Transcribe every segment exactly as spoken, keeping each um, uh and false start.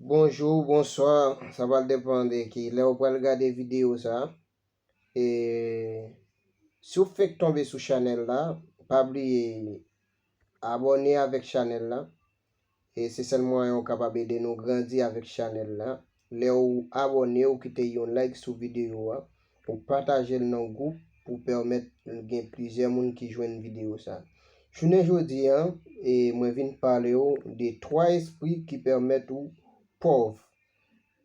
Bonjou, bonswa, sa pral depann de ki lè ou pral gade videyo sa. E si w fenk tonbe sou chanèl la, pa bliye abòne avèk chanèl la. E se sèl mwayen ou kapab ede nou grandi avèk chanèl la. Lè ou abòne, ou kite yon like sou videyo a, ou pataje l nan gwoup pou pèmèt gen plizyè moun ki jwenn videyo sa. Jounen jodi a, e mwen vin pale w de twa espri ki pèmèt ou pòv.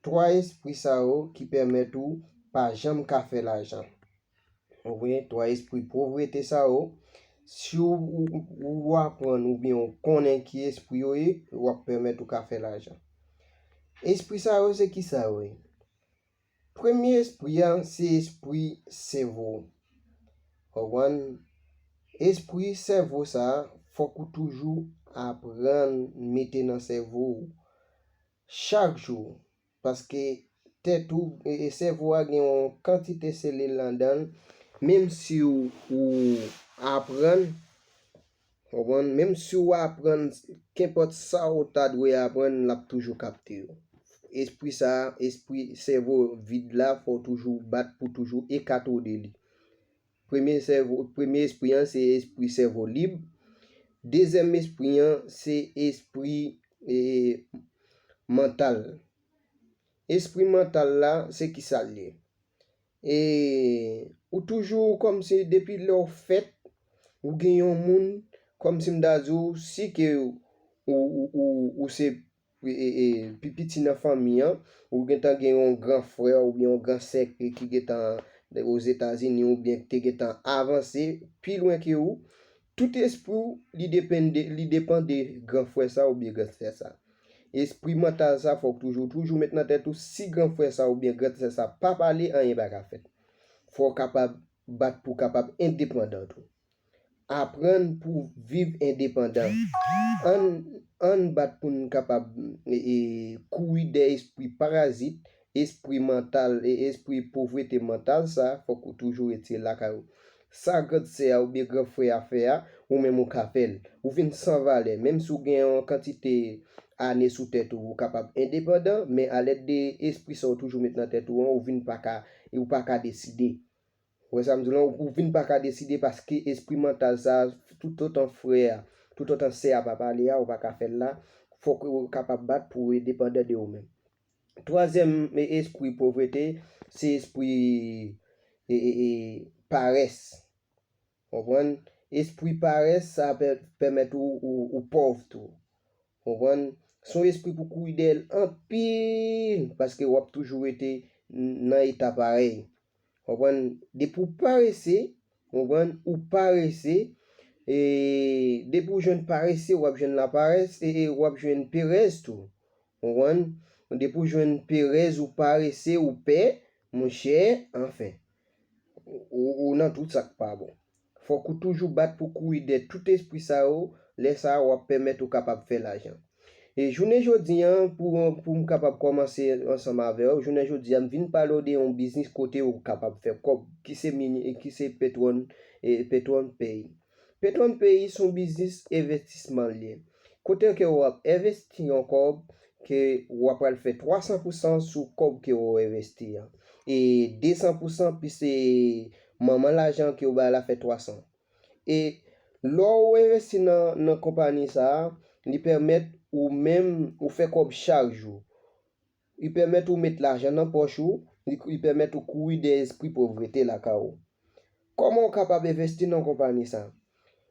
Twa espri sa yo ki pèmèt ou pa janm ka fè lajan. Ou konprann? Twa espri povrete sa yo, si w, ou, ou aprann oubyen ou konnen ki espri yo ye, w ap pèmèt ou ka fè lajan. Espri sa yo se ki sa yo ye? Premye espri a, se espri sèvo. Konprann? Espri sèvo sa a, fòk ou toujou aprann mete nan sèvo w chak jou. Paske tèt ou, e, e sèvo a gen yon kantite selil anndan l. Menm si w, ou aprann, konprann? Menm si w aprann kenpòt sa w ta dwe aprann, l ap toujou kapte yo. Espri sa a, espri sèvo vid la, fò w toujou bat pou toujou ekate w de li. Premye sèvo, premye espri an, se espri sèvo lib. Dezyèm espri an, se espri, e, mantal. Espri mantal la, se ki sa l ye? E ou toujou kòmsi depi lè w fèt, ou gen yon moun kòmsi m ta di w, si ke ou, ou, ou, ou se e, e, e, pi piti nan fanmi an, ou gentan gen yon gran frè oubyen yon gran sè ki, ki gentan Ozetazini oubyen ki te gentan avanse pi lwen ke ou, tout espri w, li depann de, li depann de gran frè sa oubyen gran sè sa. Espri mantal sa, fòk toujou, toujou met nan tèt ou, si gran frè sa oubyen gran sè sa pa pale, anyen pa ka fèt. Fò w kapab bat pou w kapab endepandan tou. Aprann pou viv endepandan. Ann, ann bat pou n kapab, e, e, kouri dèyè espri parazit, espri mantal, e, espri povrete mantal sa, fòk ou toujou retire l lakay ou. Sa gran sè a oubyen gran frè a fè a, ou menm ou ka fè l. Ou vin san valè. Menm si w gen yon kantite ane sou tèt ou, ou kapab endepandan, men alèd de espri sa w toujou met nan tèt ou an, ou vin pa ka, ou pa ka deside. Ou wè sa m di w lan, ou vin pa ka deside paske espri mantal sa, toutotan frè a, toutotan sè a pa pale a, ou pa ka fè l la. Fòk ou kapab bat pou w endepandan de ou menm. Twazyèm e, espri povrete, se espri, e, e, e, parès. Konprann? Espri parès sa pè-, pèmèt ou, ou, ou pòv tou. Konprann? Se yon espri pou kouri dèyè l anpil, paske w ap toujou rete n-, nan eta parèy. Konprann? Depi w parese, konprann? Ou parese, e depi w jwenn parese, w ap jwenn laparès, e, e w ap jwenn perèz tou. Konprann? Depi w jwenn perèz, ou parese, ou pè, monchè, anfen. Ou, ou nan tout sa k pa bon. Fòk ou toujou bat pou kouri dèyè tout espri sa yo, lè sa a w ap pèmèt ou kapab fè lajan. E jounen jodi a, pou, pou m kapab kòmanse ansanm avè w, jounen jodi a, m vin pale w de yon biznis kote ou kapab fè kòb, ki se mini, ki se Petwòn, e, Petwòn Pay. Petwòn Pay se yon biznis envestisman l ye. Kote ke w ap envesti yon kòb, ke w ap pral fè twa san pou san sou kòb ke w envesti an. E de san pou san plis se manman lajan ke w bay la fè twa san. E lè w envesti nan, nan konpayi sa a, li pèmèt ou menm, ou fè kòb chak jou. Li pèmèt ou met lajan nan pòch ou, li, li pèmèt ou kouri dèyè espri povrete lakay ou. Kòman w kapab envesti nan konpayi sa a?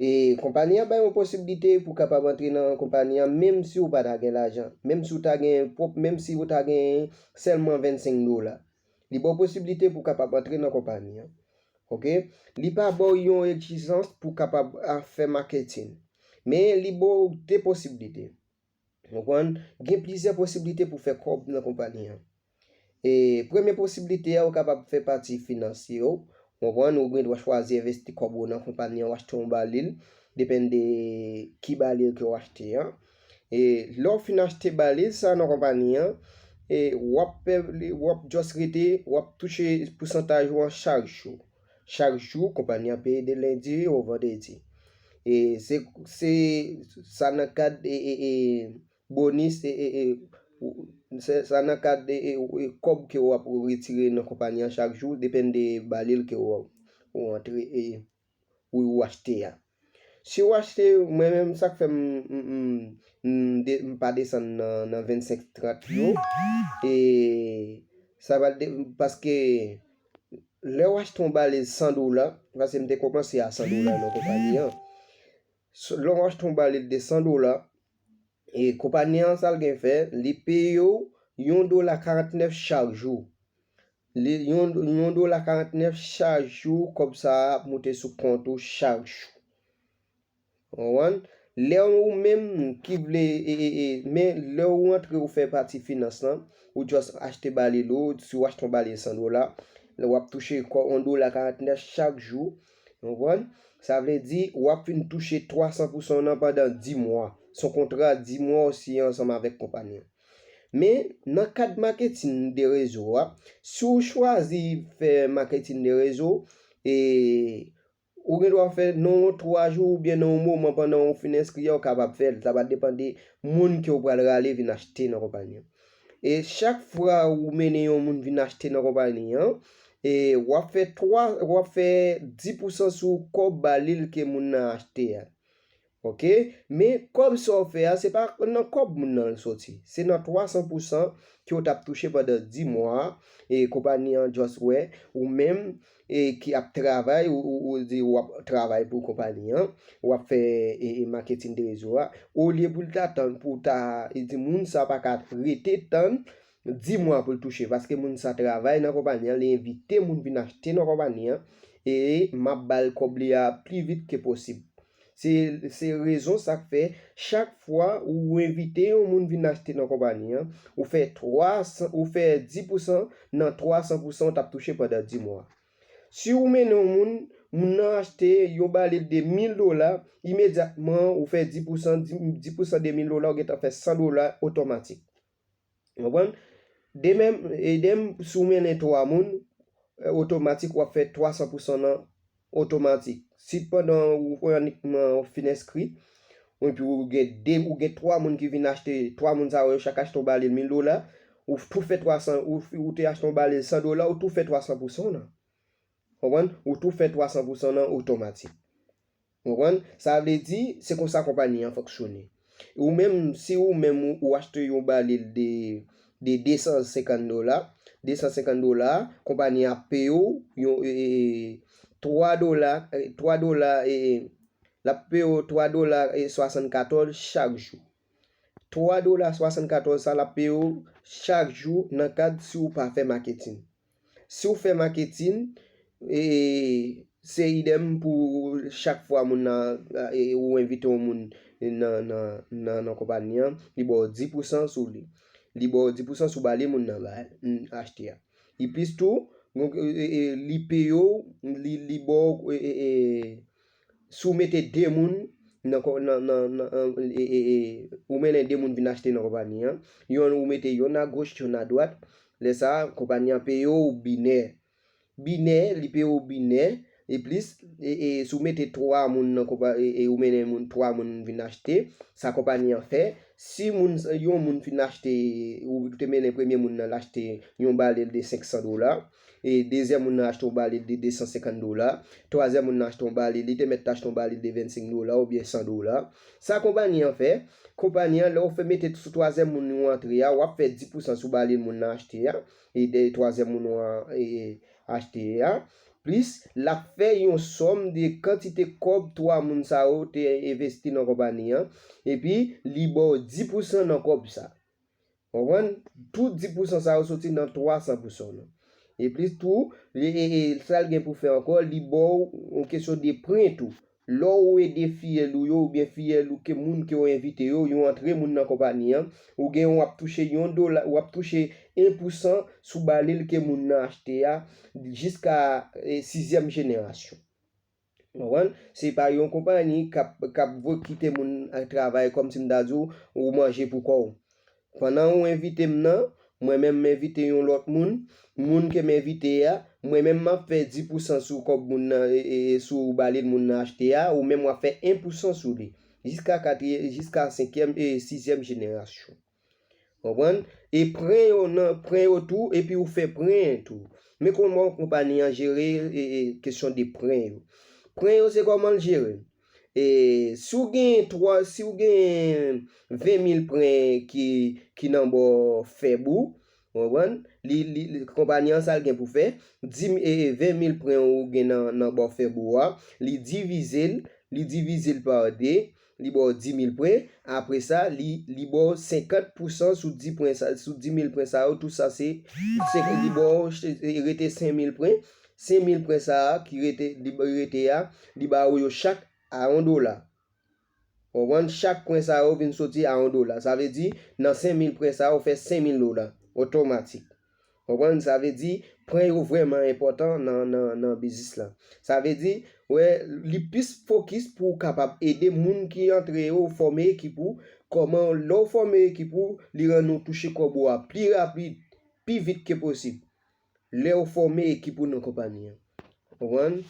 E konpayi an bay yon posiblite pou w kapab antre nan konpayi an, menm si w pa ta gen lajan, menm si w ta gen pwòp, menm si w ta gen sèlman vennsenk dola. Li ba w posiblite pou w kapab antre nan konpayi an. Oke? Li pa ba w yon egzijans pou w kapab, a, fè maketin. Men li ba w de posiblite. Konprann? Gen plizyè posiblite pou fè kòb nan konpayi an. E premye posiblite a, ou kapab fè pati finansye w. Konprann? Ou gen dwa chwazi envesti kòb ou nan konpayi an, ou achte yon balil, depann de ki balil ke w achte an. E lè w fin achte balil sa nan konpayi an, e w ap pè-, w ap just rete, w ap touche pousantaj ou an chak jou. Chak jou, konpayi an peye de lendi o vandredi. E se, se sa nan kad, e, e, e, bonis, e, e, e, ou- se- sa nan kad de e, e, kòb ke w ap retire nan konpayi an chak jou, depann de balil ke w, ou antre e, ou, ou achte a. Si w achte, mwen menm, sa k fè m, m, m, m de- m pa desann nan, nan vennsenk trant yo, e sa va de- paske lè w achte yon balil san dola, paske m te kòmanse a san dola nan konpayi an. So, lè w achte yon balil de san dola, e konpayi an, sa l gen fè, li peye w yon dola karantnèf chak jou. Li, yon, yon dola karantnèf chak jou, kòb sa a ap moute sou kont ou chak jou. Ou konprann? Lè ou menm ki vle, e, e, e, men lè ou antre ou fè pati finans lan, ou just achte balil ou, si w achte yon balil san dola, lè w ap touche kò- yon dola karantnèf chak jou, ou konprann? Sa vle di, w ap fin touche twa san pou san nan pandan dis mwa. Se yon kontra dis mwa ou siyen ansanm avèk konpayi an. Men, nan kad maketin de rezo a, si w chwazi fè maketin de rezo, e, ou gen dwa fè nan yon twa jou oubyen nan yon moman pandan w fin enskri a, ou kapab fè l. Sa va depann de moun ke w pral rale vin achte nan konpayi an. E chak fwa ou mennen yon moun vin achte nan konpayi an, e w ap fè twa, w ap fè dis pou san sou kòb balil ke moun nan achte a. Oke? Men kòb sa w fè a, se pa nan kòb moun nan l soti. Se nan twa san pou san ke w t ap touche pandan dis mwa a, e konpayi an just wè, ou menm, e ki ap travay, ou, ou, ou di w ap travay pou konpayi an, w ap fè e, e, maketin de rezo a, olye pou l ta tann pou w ta, e di moun sa pa ka rete tann dis mwa pou l touche, paske moun sa travay nan konpayi an, li envite moun vin achte nan konpayi an, e m ap ba l kòb li a pli vit ke posib. Se, se rezon sa k fè, chak fwa ou envite yon moun vin achte nan konpayi an, ou fè twa san, ou fè dis pou san nan twa san pou san ou t ap touche pandan dis mwa. Si ou mennen yon moun, moun nan achte yon balil de mil dola, imedyatman ou fè dis pou san, dis, dis pou san de mil dola, ou gentan fè san dola otomatik. Ou konprann? De menm, idèm, si w mennen twa moun, e, otomatik w ap fè twa san pou san nan otomatik. Si pandan ou, ou annikman fin enskri, epi ou gen de, ou gen twa moun ki vin achte, twa moun sa yo chak achte yon balil mil dola, ou tou fè twa san, ou, ou te achte yon balil san dola, ou tou fè twa san pou san nan. Konprann? Ou tou fè twa san pou san nan otomatik. Konprann? Sa vle di, se konsa konpayi an fonksyone. Ou menm, si ou menm ou, ou achte yon balil de, de de san senkant dola, de san senkant dola, konpayi an ap peye w yon, e, e, e, twa dola, e, twa dola, e, e, l ap peye w twa dola e swasannkatòz chak jou. Twa dola swasannkatòz sa l ap peye w chak jou nan kad si w pa fè maketin. Si w fè maketin, e, se idèm pou chak fwa moun nan, e, ou envite yon moun nan, nan, nan, nan konpayi an, li ba w dis pou san sou li. Li ba w dis pou san sou balil moun nan ba, m, achte a. E plis tou, donk, e, e, e, li peye w, li, li ba w, e, e, e, si w mete de moun nan, nan, nan, nan, e, e, e, ou mennen de moun vin achte nan konpayi an, yonn ou mete yonn agoch, yonn adwat, lè sa a, konpayi an peye w binè. Binè, li peye w binè, e plis, e, e, si w mete twa moun nan konpa-, e, e, ou mennen moun, twa moun vin achte, sa konpayi an fè, si moun, yon moun fin achte, ou te mennen premye moun nan, l achte yon balil de senk san dola, e dezyèm moun nan achte yon balil de de san senkant dola, twazyèm moun nan achte yon balil, li te mèt achte yon balil de vennsenk dola oubyen san dola. Sa konpayi an fè, konpayi an, lè w fè mete sou twazyèm moun ou antre a, w ap fè dis pou san sou balil moun nan achte a, e de twazyèm moun ou an, e, achte a, plis l ap fè yon sòm de kantite kòb twa moun sa yo te envesti nan konpayi an, epi li ba w dis pou san nan kòb sa. Konprann? Tout dis pou san sa yo soti nan twa san pou san nan. E plis tou, li, e, e, sa l gen pou fè ankò, li ba w yon kesyon de prè tou. Lè w ede fiyèl ou yo, oubyen fiyèl ou ke moun ke w envite yo, yo antre moun nan konpayi an, ou gen w ap touche yon dola, w ap touche en pou san sou balil ke moun nan achte a, jiska, e, sizyèm jenerasyon. Konprann? Se pa yon konpayi k ap, k ap vo-, kite moun al travay kòmsi m ta di w, ou manje pou kò w. Pandan ou envite m nan, mwen menm m envite yon lòt moun, moun ke m envite a, mwen menm m ap fè dis pou san sou kòb moun nan, e, e, e, sou balil moun nan achte a, ou menm w ap fè en pou san sou li, jiska katriyè-, jiska senkyèm e sizyèm jenerasyon. Konprann? E pran yo nan, pran yo tou, epi ou fè pran tou. Men kòman konpayi an jere e, e, kesyon de pran yo. Pran yo se kòman l jere. E si w gen twa, si w gen ven mil pran ki, ki nan bò fèb ou, konprann? Li, li, li, konpayi an sa l gen pou fè, di, e, e, ven mil pran ou gen nan, nan bò fèb ou a, li divize l, li divize l pa de, li ba w di mil pran. Apre sa, li, li ba w senkant pousan sou di pran sa, sou di mil pran sa yo, tout sa se, se li ba w, e, rete senk mil pran. Senk mil pran sa a ki rete, li rete a, li ba ou yo chak a yon dola. Konprann? Chak pran sa yo vin soti a yon dola. Sa vle di, nan senk mil pran sa yo, ou fè senk mil dola. Otomatik. Konprann? Sa vle di, pran yo vrèman enpòtan nan, nan, nan biznis la. Sa vle di, wè, li plis fokis pou w kapab ede moun ki antre yo, fòme ekip ou. Kòman, lè w fòme ekip ou, li rann ou touche kòb ou a pli rapid, pi vit ke posib. Lè w fòme ekip ou nan konpayi an. Konprann?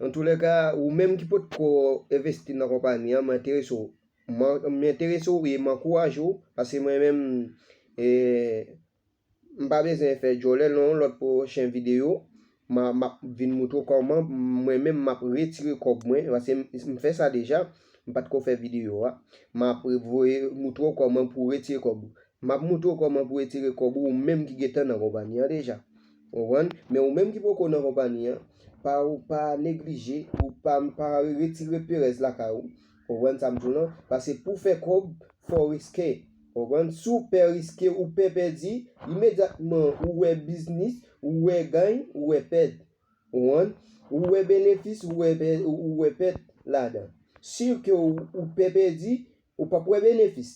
Antoulèka, ou menm ki potko envesti nan konpayi an, m enterese w. M, m enterese w e m ankouraje w, paske mwen menm, e, m pa bezwen fè djòlè nan yon lòt pwochen videyo. M a, m ap vin moutre w kòman mwen menm m ap retire kòb mwen, paske m, m fè sa deja, m pa t ko fè videyo a. M ap voye moutre w kòman pou w retire kòb ou. M ap moutre w kòman pou w retire kòb ou, ou menm ki gentan nan konpayi an deja. Konprann? Men ou menm ki poko nan konpayi an, pa, pa neglije, ou pa, pa retire perèz lakay ou. Konprann sa m di w lan? Paske pou fè kòb, fò w riske. Konprann? Si w pè riske, ou pè pèdi, imedyatman ou wè biznis, ou wè gany, ou wè pèd. Konprann? Ou wè benefis, ou wè pè-, ou wè pèt ladan. Si ke ou, ou pè pèdi, ou p ap wè benefis.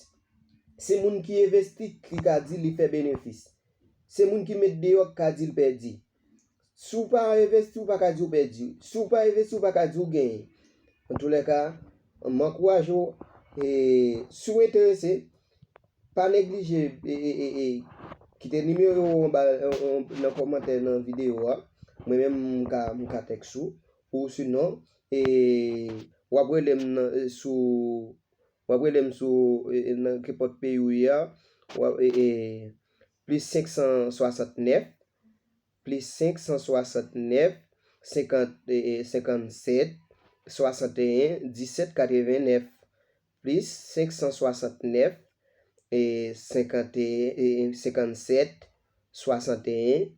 Se moun ki envesti ki ka di li fè benefis. Se moun ki met deyò ki ka di l pèdi. Si w pa envesti, w pa ka di w pèdi. Si w pa envesti, w pa ka di w genyen. Antoulèka, m ankouraje w, e, si w enterese, pa neglije, e, e, e, e, kite nimewo w anba, an, an, nan kòmantè nan videyo a. Mwen menm, m ka, m ka tèks ou. Ou sinon, e, w ap rele m nan, e, sou, w ap rele m sou, e, e, nan kenpòt peyi w ye a, w ap, e, e, plis senk san swasantnèf, plis senk san swasantnèf, senkant, e, e, senkannsèt, swasanteyen, disèt, katrevennèf, plis senk san swasantnèf, e, senkanteyen, e, e, senkannsèt, swasanteyen,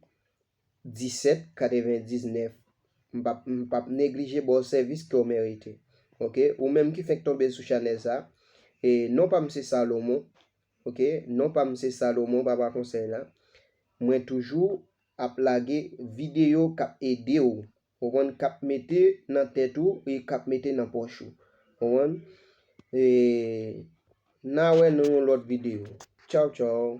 disèt, katrevendiznèf. M p ap, m p ap neglije ba w sèvis ke w merite. Oke? Ou menm ki fenk tonbe sou chanèl sa, e, non pa m se Salomon. Oke? Non pa m se Salomon, papa konsèy la. Mwen toujou ap lage videyo k ap ede w. Konprann? K ap mete nan tèt ou e k ap mete nan pòch ou. Konprann? E, n a wè nan yon lòt videyo. Tchaw, tchaw.